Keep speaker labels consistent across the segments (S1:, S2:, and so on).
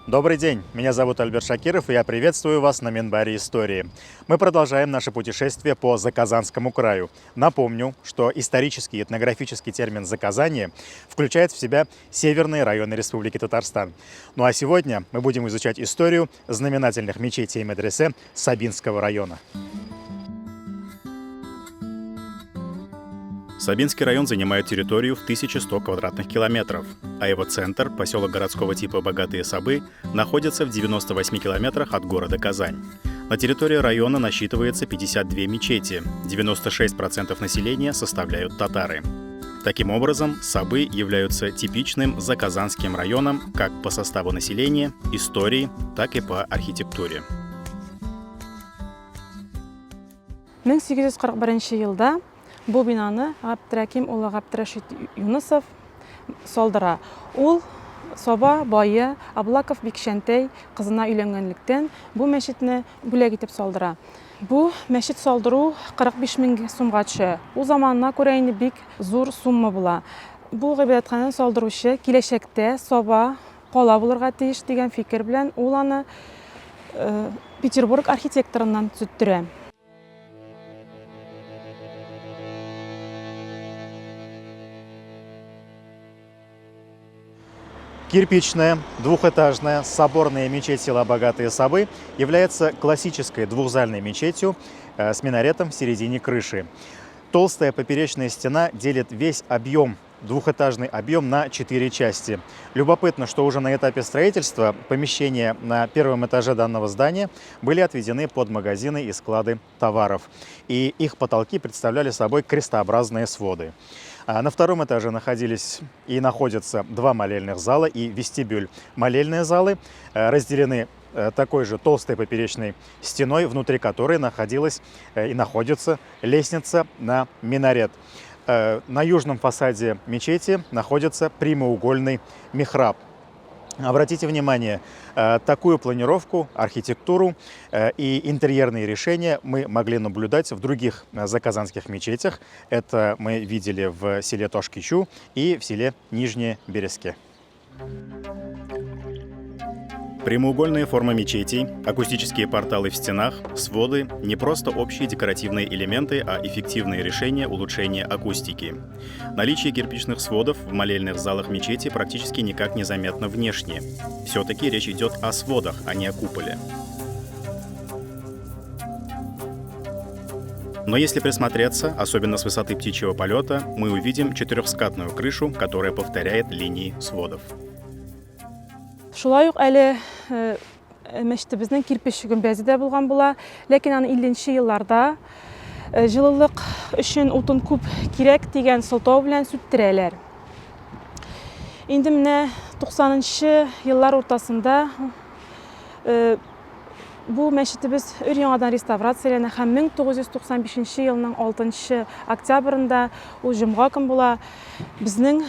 S1: Добрый день, меня зовут Альберт Шакиров, и я приветствую вас на Минбаре Истории. Мы продолжаем наше путешествие по Заказанскому краю. Напомню, что исторический и этнографический термин «Заказание» включает в себя северные районы Республики Татарстан. Ну а сегодня мы будем изучать историю знаменательных мечетей и медресе Сабинского района. Сабинский район занимает территорию в 1100 квадратных километров, а его центр, поселок городского типа Богатые Сабы, находится в 98 километрах от города Казань. На территории района насчитывается 52 мечети, 96% населения составляют татары. Таким образом, Сабы являются типичным заказанским районом как по составу населения, истории, так и по архитектуре.
S2: 1841 елда бу бинаны Габдрәким улы Габдрәшит Юнысов салдыра. Ул Саба бае Аблаков Бикчәнтәй кызына өйләнгәнлектән бу мәчетне бүләк итеп салдыра. Бу мәчет салдыру 45 мең сумга төшә. Ул заманына күрә инде бик зур сумма була. Бу гыйбадәтханәне салдыручы киләчәктә Саба кала булырга тиеш дигән фикер белән ул аны Петербург архитекторыннан төзеттерә.
S1: Кирпичная, двухэтажная, соборная мечеть села Богатые Сабы является классической двухзальной мечетью с минаретом в середине крыши. Толстая поперечная стена делит весь объем, двухэтажный объем, на 4 части. Любопытно, что уже на этапе строительства помещения на первом этаже данного здания были отведены под магазины и склады товаров. И их потолки представляли собой крестообразные своды. А на втором этаже находились и находятся два молельных зала и вестибюль. Молельные залы разделены такой же толстой поперечной стеной, внутри которой находилась и находится лестница на минарет. На южном фасаде мечети находится прямоугольный михраб. Обратите внимание, такую планировку, архитектуру и интерьерные решения мы могли наблюдать в других заказанских мечетях. Это мы видели в селе Тошкичу и в селе Нижние Березки. Прямоугольная форма мечетей, акустические порталы в стенах, своды – не просто общие декоративные элементы, а эффективные решения улучшения акустики. Наличие кирпичных сводов в молельных залах мечети практически никак не заметно внешне. Все-таки речь идет о сводах, а не о куполе. Но если присмотреться, особенно с высоты птичьего полета, мы увидим четырехскатную крышу, которая повторяет линии сводов.
S2: Шулай ук әле мәчетебезнең кирпеч гөмбәзе дә булган була, ләкин аны 50 елларда җылылык өчен утын күп кирәк дигән сылтау белән сүттерәләр. Инде менә 90 еллар уртасында бу мәчетебез өр-яңадан реставрацияләнә һәм 1995 елның 6 октябрендә, ул җомга көн була, безнең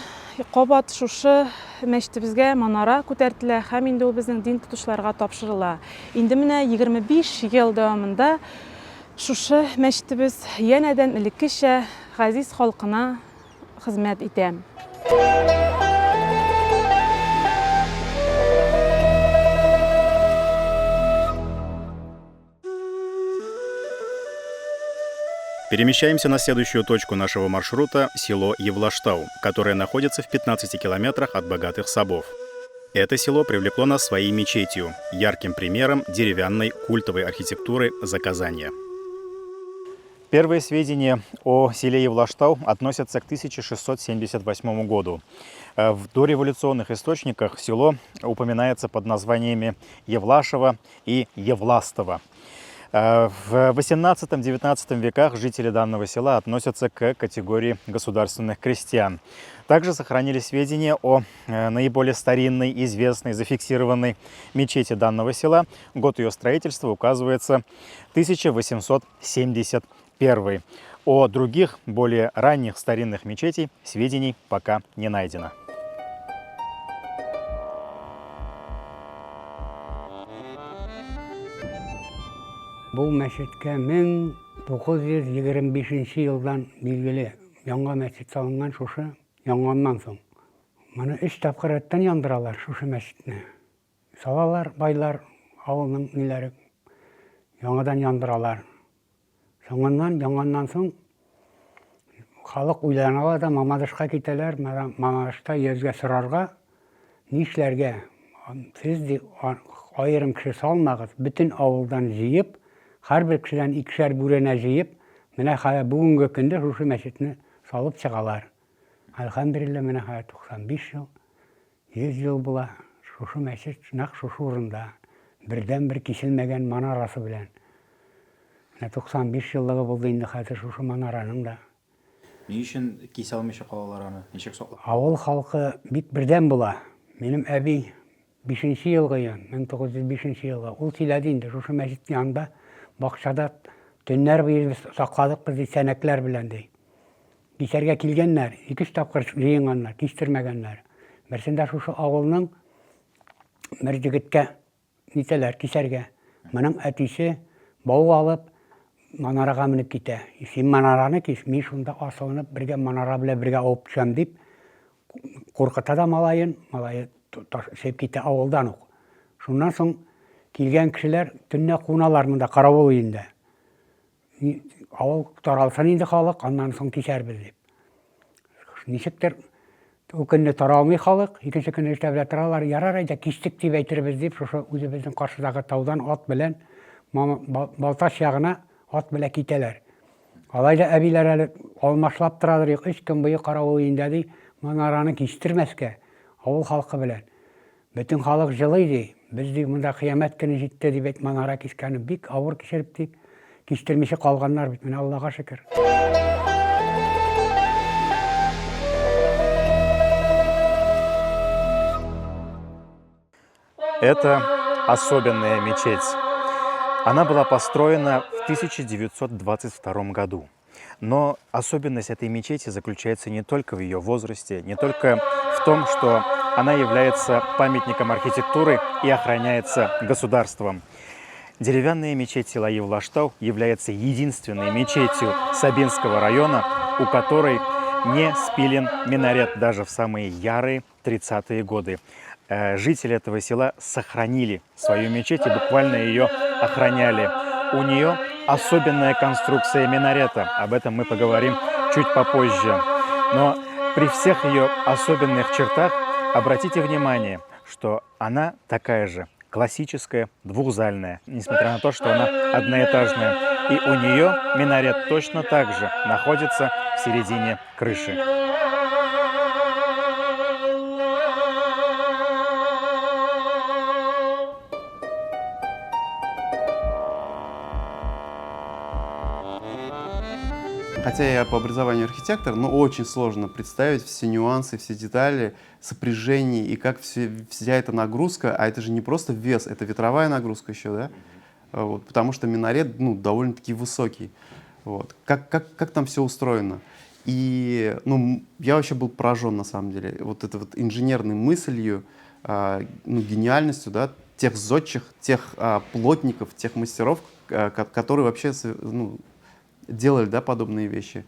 S2: кабат шушы мәчетебезгә манара күтәртелә һәм инде ул безнең дин тотучыларга тапшырыла. Инде менә 25 ел дәвамында шушы мәчетебез янәдән элеккечә газиз халкына хезмәт итә.
S1: Перемещаемся на следующую точку нашего маршрута – село Евлаштау, которое находится в 15 километрах от Богатых Сабов. Это село привлекло нас своей мечетью, ярким примером деревянной культовой архитектуры Заказанья. Первые сведения о селе Евлаштау относятся к 1678 году. В дореволюционных источниках село упоминается под названиями Евлашево и Евластово. В 18-19 веках жители данного села относятся к категории государственных крестьян. Также сохранились сведения о наиболее старинной, известной, зафиксированной мечети данного села. Год ее строительства указывается 1871. О других, более ранних старинных мечетей сведений пока не найдено.
S3: Бу мәчеткә 1925 елдан билгеле яңа мәчет салынган шушы яңганнан соң. Моны өч тапкыр рәттән яндыралар шушы мәчетне. Салалар байлар, авылның ниләре, яңадан яндыралар. Соңыннан, янганнан соң, халык уйланалар да Мамадышка китәләр, Мамадышта йөзгә сорарга, нишләргә? Сез ди, аерым кеше салмагыз, бөтен авылдан җыеп, һәрбер кешедән икешәр бүрәнә җыеп, менә хәзер бүгенге көндә шушы мәчетне салып чыгалар. Әлхәмдүлилләһ, менә хәзер 95 ел. 100 ел була, шушы мәчет нәкъ шушы урында, бердәнбер киселмәгән манарасы белән. Менә 95 еллыгы булды инде хәзер шушы манараның да.
S1: Ни өчен кисә алмыйча калалар аны? Ничек саклап?
S3: Авыл халкы бик бердәм була. Минем әби бишенче елгы, 1905 нче елгы, ул сөйләде инде, шушы мәчет янында бакчада төннәр буе без сакладык без ди, сәнәкләр белән ди. Кисәргә килгәннәр, ике-өч тапкыр җыенганнар, кистермәгәннәр. Берсендә шушы авылның бер җегеткә нитәләр, кисәргә. Моның әтисе бау алып, манарага менеп китә. Син манараны кис, мин шунда асылынып бергә манара белән бергә авып төшәм дип куркыта да малаен, малае ташып китә авылдан ук. Шуннан соң килгән кешеләр төнлә куналар монда каравыл өендә. Авыл таралсын инде халык, аннан соң кисәрбез дип. Ничектер ул көнне таралмый халык, икенче көнне иртә белән торалар, ярар әйдә кистек дип әйтербез дип, шушы үзебезнең каршыдагы таудан ат белән Балтач ягына ат белән китәләр. Алай да әбиләр әле алмашлап торадыр, юк, өч көн буе каравыл өендә ди, манараны кистермәскә авыл халкы белән. Бөтен халык җылый, ди. Без, ди, монда кыямәт көне җитте, дип әйт, манара кискәне бик авыр кичереп, дип, кистермичә калганнар бит, менә Аллага шөкер.
S1: Это особенная мечеть. Она была построена в 1922 году. Но особенность этой мечети заключается не только в ее возрасте, не только в том, что она является памятником архитектуры и охраняется государством. Деревянная мечеть села Евлаштау является единственной мечетью Сабинского района, у которой не спилен минарет даже в самые ярые 30-е годы. Жители этого села сохранили свою мечеть и буквально ее охраняли. У нее особенная конструкция минарета. Об этом мы поговорим чуть попозже. Но при всех ее особенных чертах обратите внимание, что она такая же классическая, двухзальная, несмотря на то, что она одноэтажная. И у нее минарет точно так же находится в середине крыши.
S4: Хотя я по образованию архитектор, но очень сложно представить все нюансы, все детали сопряжений и как вся эта нагрузка, а это же не просто вес, это ветровая нагрузка еще, да? Вот, потому что минарет, ну, довольно-таки высокий. Вот. Как там все устроено? И, ну, я вообще был поражен, на самом деле, вот этой вот инженерной мыслью, ну, гениальностью, да, тех зодчих, тех плотников, тех мастеров, которые вообще ну, делали, да, подобные вещи.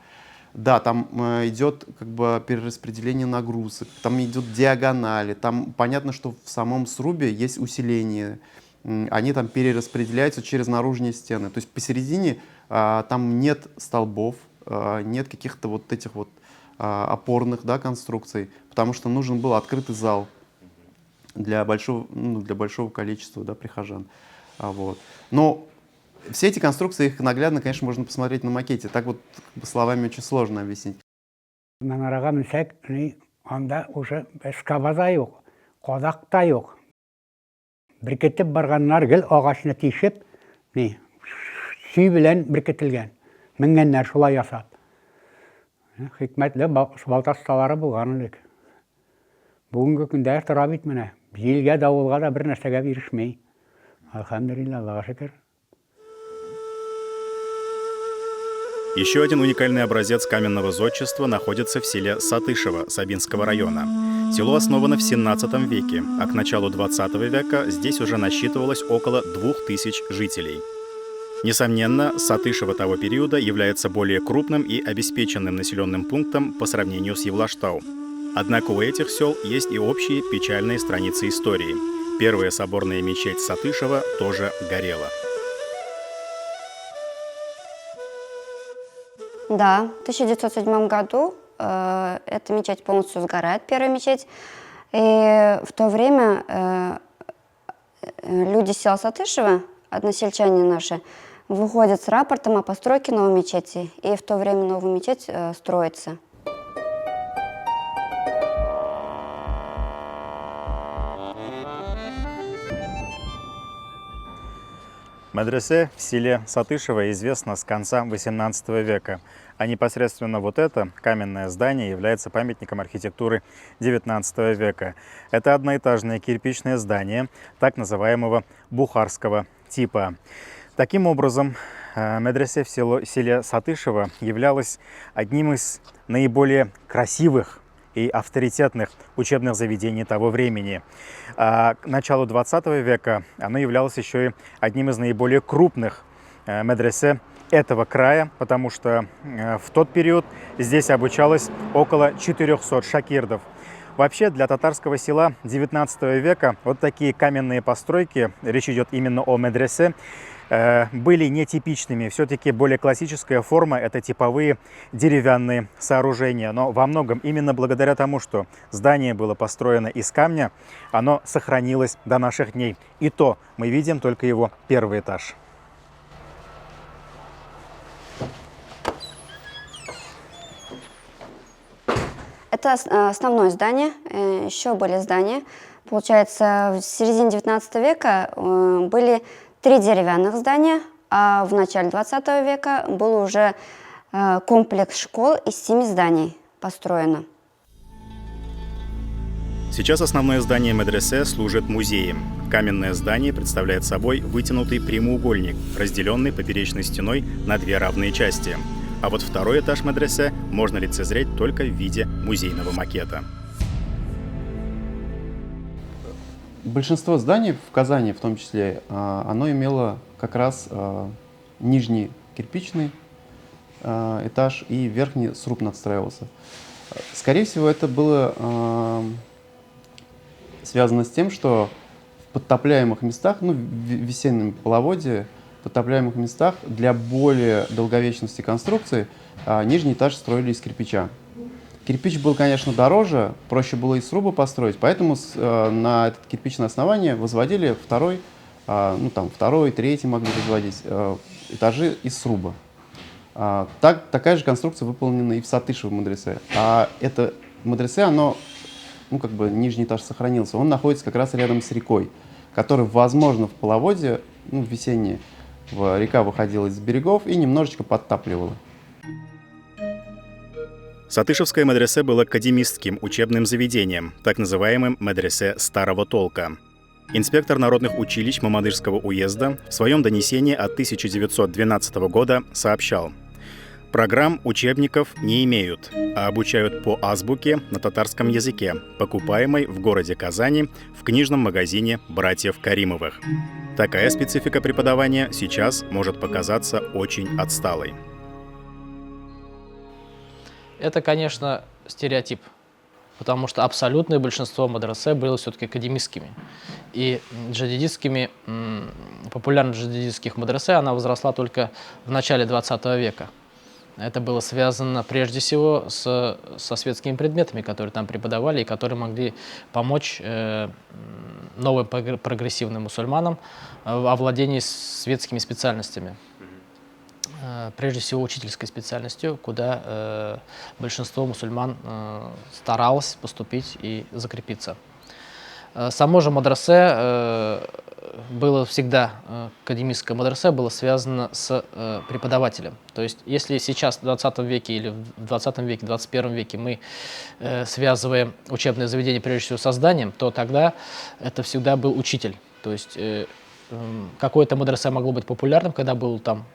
S4: Да, там идет как бы перераспределение нагрузок, там идет диагонали, там понятно, что в самом срубе есть усиление, они там перераспределяются через наружные стены. То есть посередине там нет столбов, нет каких-то вот этих вот опорных, да, конструкций, потому что нужен был открытый зал для большого, ну, для большого количества, да, прихожан. Вот. Но все эти конструкции, их наглядно, конечно, можно посмотреть на макете. Так вот как бы словами очень сложно объяснить.
S3: Манарага менсәк, ни, анда уже скоба да юк, кадак та юк. Беркетеп барганнар гел агачны тишеп, ни, сөй белән беркетелгән. Менгәннәр шулай ясап. Хикмәтле балта осталары булган элек. Бүгенге көндә тора бит менә. Җилгә, давылга да бер нәрсәгә бирешми. Әлхәмдүлилләһ, Аллага шөкер.
S1: Еще один уникальный образец каменного зодчества находится в селе Сатышево Сабинского района. Село основано в 17 веке, а к началу 20 века здесь уже насчитывалось около 2000 жителей. Несомненно, Сатышево того периода является более крупным и обеспеченным населенным пунктом по сравнению с Евлаштау. Однако у этих сел есть и общие печальные страницы истории. Первая соборная мечеть Сатышева тоже горела.
S5: Да, в 1907 году эта мечеть полностью сгорает, первая мечеть. И в то время люди села Сатышева, односельчане наши, выходят с рапортом о постройке новой мечети. И в то время новая мечеть строится.
S1: Медресе в селе Сатышево известно с конца XVIII века, а непосредственно вот это каменное здание является памятником архитектуры XIX века. Это одноэтажное кирпичное здание так называемого бухарского типа. Таким образом, медресе в селе Сатышево являлось одним из наиболее красивых и авторитетных учебных заведений того времени. А к началу 20 века оно являлось еще и одним из наиболее крупных медресе этого края, потому что в тот период здесь обучалось около 400 шакирдов. Вообще для татарского села 19 века вот такие каменные постройки, речь идет именно о медресе, были нетипичными. Все-таки более классическая форма — это типовые деревянные сооружения. Но во многом именно благодаря тому, что здание было построено из камня, оно сохранилось до наших дней. И то мы видим только его первый этаж.
S5: Это основное здание, еще были здания. Получается, в середине 19 века были 3 деревянных здания, а в начале 20 века был уже комплекс школ из 7 зданий построено.
S1: Сейчас основное здание медресе служит музеем. Каменное здание представляет собой вытянутый прямоугольник, разделенный поперечной стеной на 2 равные части. А вот второй этаж медресе можно лицезреть только в виде музейного макета.
S4: Большинство зданий в Казани, в том числе, оно имело как раз нижний кирпичный этаж и верхний сруб надстраивался. Скорее всего, это было связано с тем, что в подтопляемых местах, ну, в весеннем половодье, в подтопляемых местах для более долговечности конструкции нижний этаж строили из кирпича. Кирпич был, конечно, дороже, проще было из сруба построить, поэтому на это кирпичное основание возводили второй, ну там второй, третий могли возводить этажи из сруба. Такая же конструкция выполнена и в Сатышевом медресе. А это медресе, оно, ну как бы нижний этаж сохранился, он находится как раз рядом с рекой, которая, возможно, в половодье, ну, в весеннее, река выходила из берегов и немножечко подтапливала.
S1: Сатышевское медресе было академистским учебным заведением, так называемым медресе старого толка. Инспектор народных училищ Мамадышского уезда в своем донесении от 1912 года сообщал: программ учебников не имеют, а обучают по азбуке на татарском языке, покупаемой в городе Казани в книжном магазине братьев Каримовых. Такая специфика преподавания сейчас может показаться очень отсталой.
S6: Это, конечно, стереотип, потому что абсолютное большинство мадресе было все-таки академистскими. И джадидистскими, популярность джадидистских мадресе, она возросла только в начале 20 века. Это было связано прежде всего со светскими предметами, которые там преподавали и которые могли помочь новым прогрессивным мусульманам в овладении светскими специальностями. Прежде всего учительской специальностью, куда большинство мусульман старалось поступить и закрепиться. Само же мадресе было всегда, академическое мадресе было связано с преподавателем. То есть если сейчас в 20 веке или в 20 веке, 21 веке мы связываем учебное заведение прежде всего со зданием, то тогда это всегда был учитель. То есть какое-то мадресе могло быть популярным, когда был там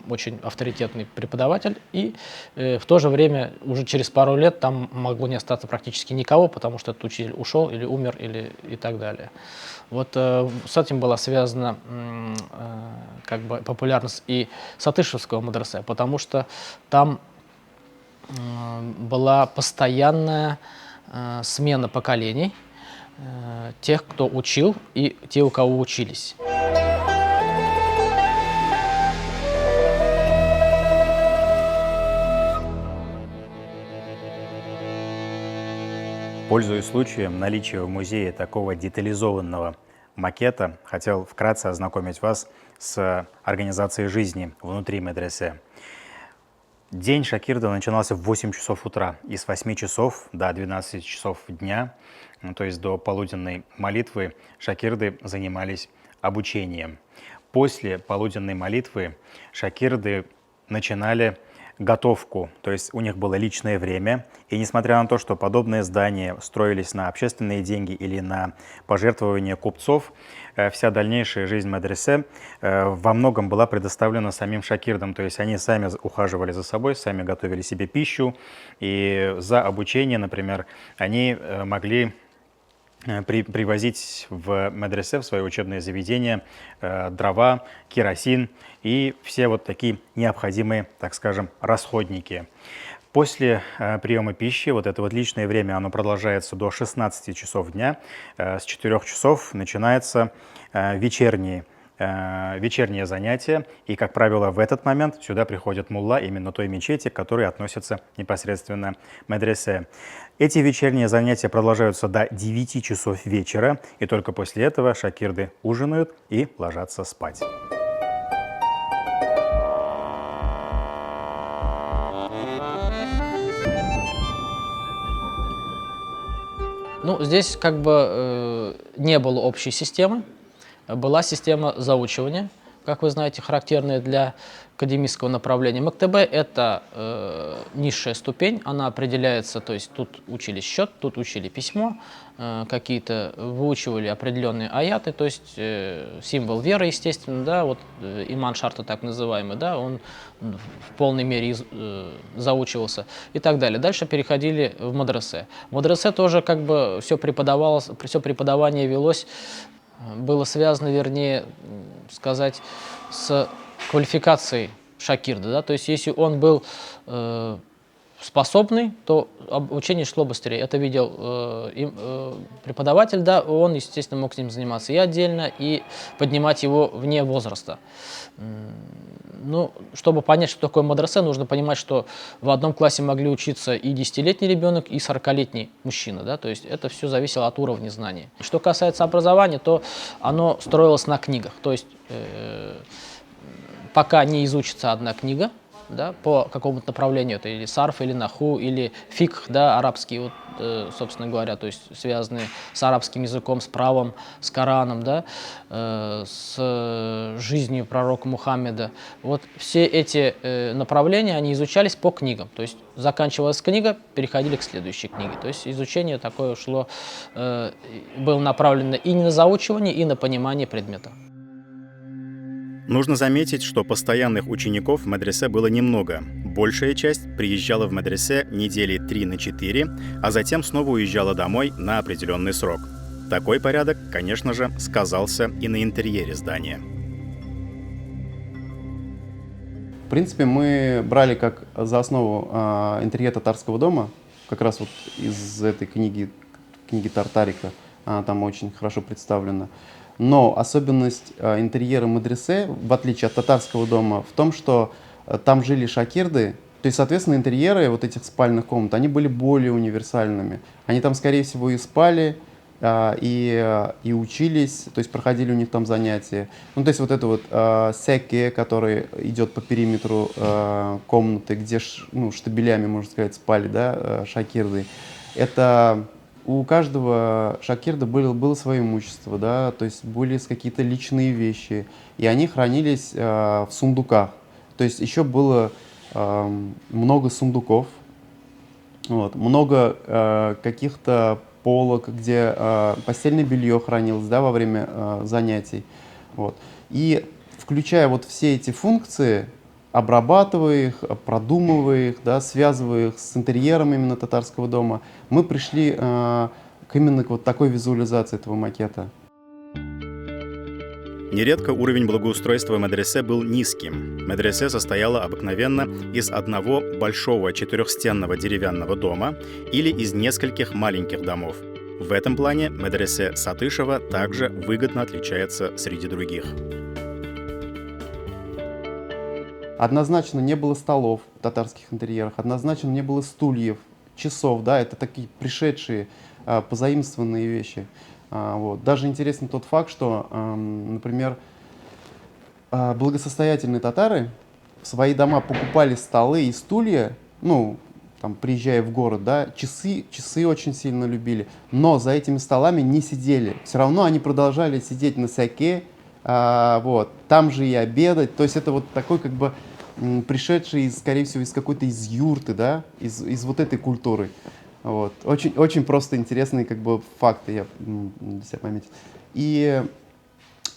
S6: очень авторитетный преподаватель, и в то же время уже через пару лет там могло не остаться практически никого, потому что этот учитель ушел или умер, или и так далее. Вот с этим была связана как бы популярность и Сатышевского мадресе, потому что там была постоянная смена поколений. тех, кто учил, и те, у кого учились.
S1: Пользуясь случаем наличия в музее такого детализованного макета, хотел вкратце ознакомить вас с организацией жизни внутри медресе. День Шакирда начинался в 8 часов утра и с 8 часов до 12 часов дня, то есть до полуденной молитвы, шакирды занимались обучением. После полуденной молитвы шакирды начинали готовку, то есть у них было личное время, и несмотря на то, что подобные здания строились на общественные деньги или на пожертвования купцов, вся дальнейшая жизнь медресе во многом была предоставлена самим шакирдам, то есть они сами ухаживали за собой, сами готовили себе пищу, и за обучение, например, они могли привозить в медресе, в свое учебное заведение, дрова, керосин и все вот такие необходимые, так скажем, расходники. После приема пищи, вот это вот личное время, оно продолжается до 16 часов дня. С 4 часов начинается вечернее занятие, и, как правило, в этот момент сюда приходит мулла именно той мечети, к которой относится непосредственно медресе. Эти вечерние занятия продолжаются до 9 часов вечера, и только после этого шакирды ужинают и ложатся спать.
S6: Ну, здесь как бы не было общей системы. Была система заучивания, как вы знаете, характерная для академического направления. МКТБ – это низшая ступень, она определяется, то есть тут учили счет, тут учили письмо, какие-то выучивали определенные аяты, то есть символ веры, естественно, да, вот иман шарта так называемый, да, он в полной мере заучивался и так далее. Дальше переходили в мадресе. В мадресе тоже как бы все преподавалось, все преподавание велось, было связано, вернее сказать, с квалификацией шакирда. Да? То есть если он был способный, то обучение шло быстрее. Это видел преподаватель, да, он, естественно, мог с ним заниматься и отдельно, и поднимать его вне возраста. Ну, чтобы понять, что такое мадресе, нужно понимать, что в одном классе могли учиться и 10-летний ребенок, и 40-летний мужчина, да, то есть это все зависело от уровня знаний. Что касается образования, то оно строилось на книгах, то есть пока не изучится одна книга, да, по какому-то направлению, это или сарф, или наху, или фикх, да, арабский, вот, собственно говоря, то есть связанные с арабским языком, с правом, с Кораном, да, с жизнью пророка Мухаммеда. Вот все эти направления, они изучались по книгам, то есть заканчивалась книга, переходили к следующей книге. То есть изучение такое шло, было направлено и на заучивание, и на понимание предмета.
S1: Нужно заметить, что постоянных учеников в медресе было немного. Большая часть приезжала в медресе недели 3 на 4, а затем снова уезжала домой на определенный срок. Такой порядок, конечно же, сказался и на интерьере здания.
S4: В принципе, мы брали как за основу интерьер татарского дома, как раз вот из этой книги, книги Тартарика, она там очень хорошо представлена. Но особенность интерьера медресе, в отличие от татарского дома, в том, что там жили шакирды, то есть, соответственно, интерьеры вот этих спальных комнат, они были более универсальными. Они там, скорее всего, и спали, и учились, то есть проходили у них там занятия. Ну, то есть вот это вот секе, который идет по периметру комнаты, где штабелями, можно сказать, спали, да, шакирды, это... У каждого шакирда было свое имущество, да, то есть были какие-то личные вещи, и они хранились в сундуках. То есть еще было много сундуков, вот, много каких-то полок, где постельное белье хранилось, да, во время занятий. Вот. И включая вот все эти функции, обрабатывая их, продумывая их, да, связывая их с интерьером именно татарского дома, мы пришли к именно к вот такой визуализации этого макета.
S1: Нередко уровень благоустройства медресе был низким. Медресе состояло обыкновенно из одного большого четырехстенного деревянного дома или из нескольких маленьких домов. В этом плане медресе Сатышева также выгодно отличается среди других.
S4: Однозначно не было столов в татарских интерьерах, однозначно не было стульев, часов, да, это такие пришедшие, позаимствованные вещи. Вот. Даже интересен тот факт, что, например, благосостоятельные татары в свои дома покупали столы и стулья, ну, там, приезжая в город, да, часы очень сильно любили, но за этими столами не сидели. Все равно они продолжали сидеть на сяке, вот, там же и обедать. То есть это вот такой как бы пришедший, скорее всего, из какой-то из юрты, да, из вот этой культуры. Вот. Очень, очень просто интересные как бы факты я для себя пометил. И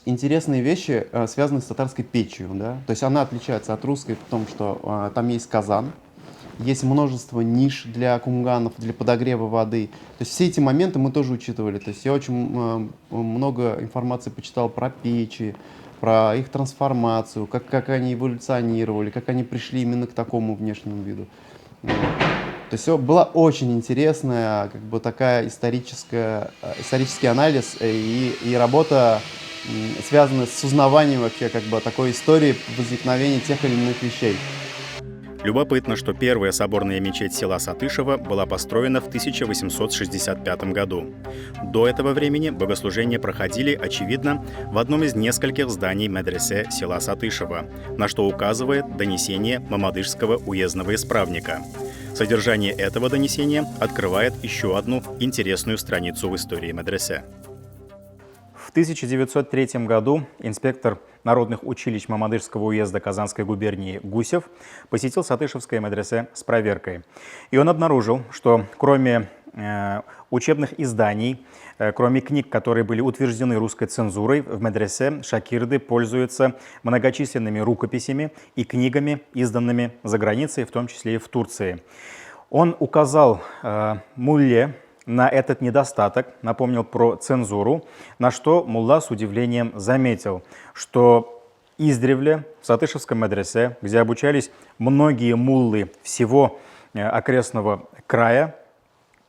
S4: интересные вещи связаны с татарской печью, да, то есть она отличается от русской в том, что там есть казан, есть множество ниш для кумганов, для подогрева воды. То есть все эти моменты мы тоже учитывали. То есть я очень много информации почитал про печи, про их трансформацию, как они эволюционировали, как они пришли именно к такому внешнему виду. То есть была очень интересная, как бы такая исторический анализ и работа, связанная с узнаванием вообще как бы такой истории возникновения тех или иных вещей.
S1: Любопытно, что первая соборная мечеть села Сатышева была построена в 1865 году. До этого времени богослужения проходили, очевидно, в одном из нескольких зданий медресе села Сатышева, на что указывает донесение мамадышского уездного исправника. Содержание этого донесения открывает еще одну интересную страницу в истории медресе. В 1903 году инспектор народных училищ Мамадышского уезда Казанской губернии Гусев посетил Сатышевское медресе с проверкой. И он обнаружил, что кроме учебных изданий, кроме книг, которые были утверждены русской цензурой, в медресе шакирды пользуются многочисленными рукописями и книгами, изданными за границей, в том числе и в Турции. Он указал мулле на этот недостаток, напомнил про цензуру, на что мулла с удивлением заметил, что издревле в Сатышевском медресе, где обучались многие муллы всего окрестного края,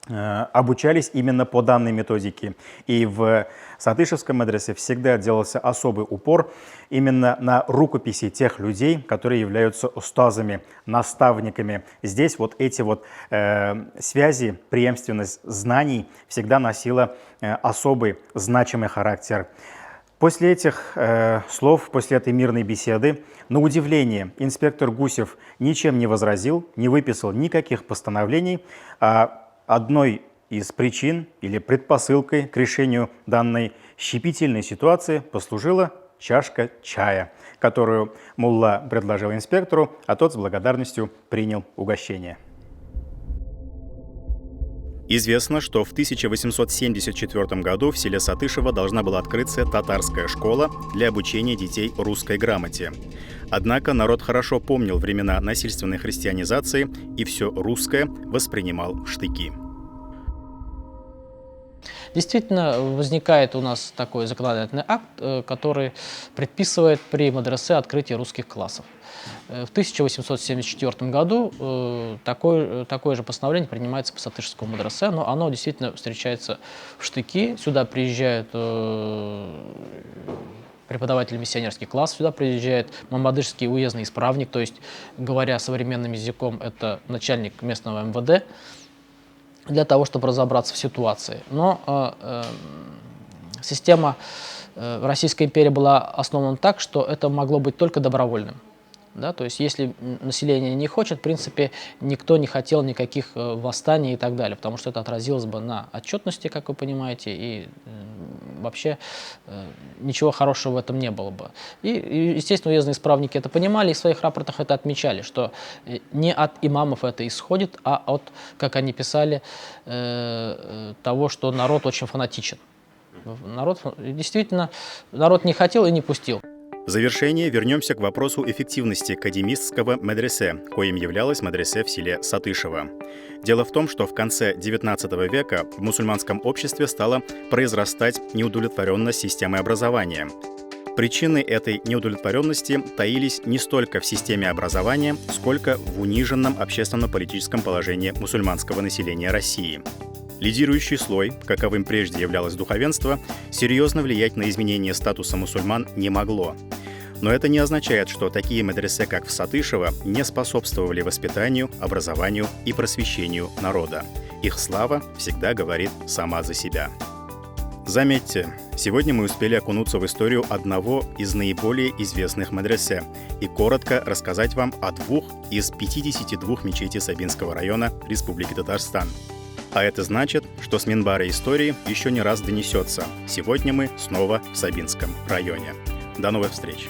S1: обучались именно по данной методике. И в Сатышевском медресе всегда делался особый упор именно на рукописи тех людей, которые являются устазами, наставниками. Здесь вот эти вот связи, преемственность знаний всегда носила особый значимый характер. После этих слов, после этой мирной беседы, на удивление, инспектор Гусев ничем не возразил, не выписал никаких постановлений, а одной из причин или предпосылкой к решению данной щепетильной ситуации послужила чашка чая, которую мулла предложил инспектору, а тот с благодарностью принял угощение. Известно, что в 1874 году в селе Сатышево должна была открыться татарская школа для обучения детей русской грамоте. Однако народ хорошо помнил времена насильственной христианизации и все русское воспринимал в штыки.
S6: Действительно, возникает у нас такой законодательный акт, который предписывает при мадресе открытие русских классов. В 1874 году такое же постановление принимается по Сатышевскому мадресе, но оно действительно встречается в штыки. Сюда приезжают преподаватель миссионерский класс, сюда приезжает мамадышский уездный исправник, то есть, говоря современным языком, это начальник местного МВД, для того, чтобы разобраться в ситуации. Но система Российской империи была основана так, что это могло быть только добровольным. Да, то есть если население не хочет, в принципе, никто не хотел никаких восстаний и так далее, потому что это отразилось бы на отчетности, как вы понимаете, и вообще ничего хорошего в этом не было бы. И, естественно, уездные исправники это понимали и в своих рапортах это отмечали, что не от имамов это исходит, а от, как они писали, того, что народ очень фанатичен. Народ, действительно, народ не хотел и не пустил.
S1: В завершение вернемся к вопросу эффективности кадимистского медресе, коим являлось медресе в селе Сатышево. Дело в том, что в конце XIX века в мусульманском обществе стала произрастать неудовлетворенность системой образования. Причины этой неудовлетворенности таились не столько в системе образования, сколько в униженном общественно-политическом положении мусульманского населения России. Лидирующий слой, каковым прежде являлось духовенство, серьезно влиять на изменение статуса мусульман не могло. Но это не означает, что такие медресе, как в Сатышево, не способствовали воспитанию, образованию и просвещению народа. Их слава всегда говорит сама за себя. Заметьте, сегодня мы успели окунуться в историю одного из наиболее известных медресе и коротко рассказать вам о двух из 52 мечетей Сабинского района Республики Татарстан. А это значит, что с Минбара истории еще не раз донесется. Сегодня мы снова в Сабинском районе. До новых встреч!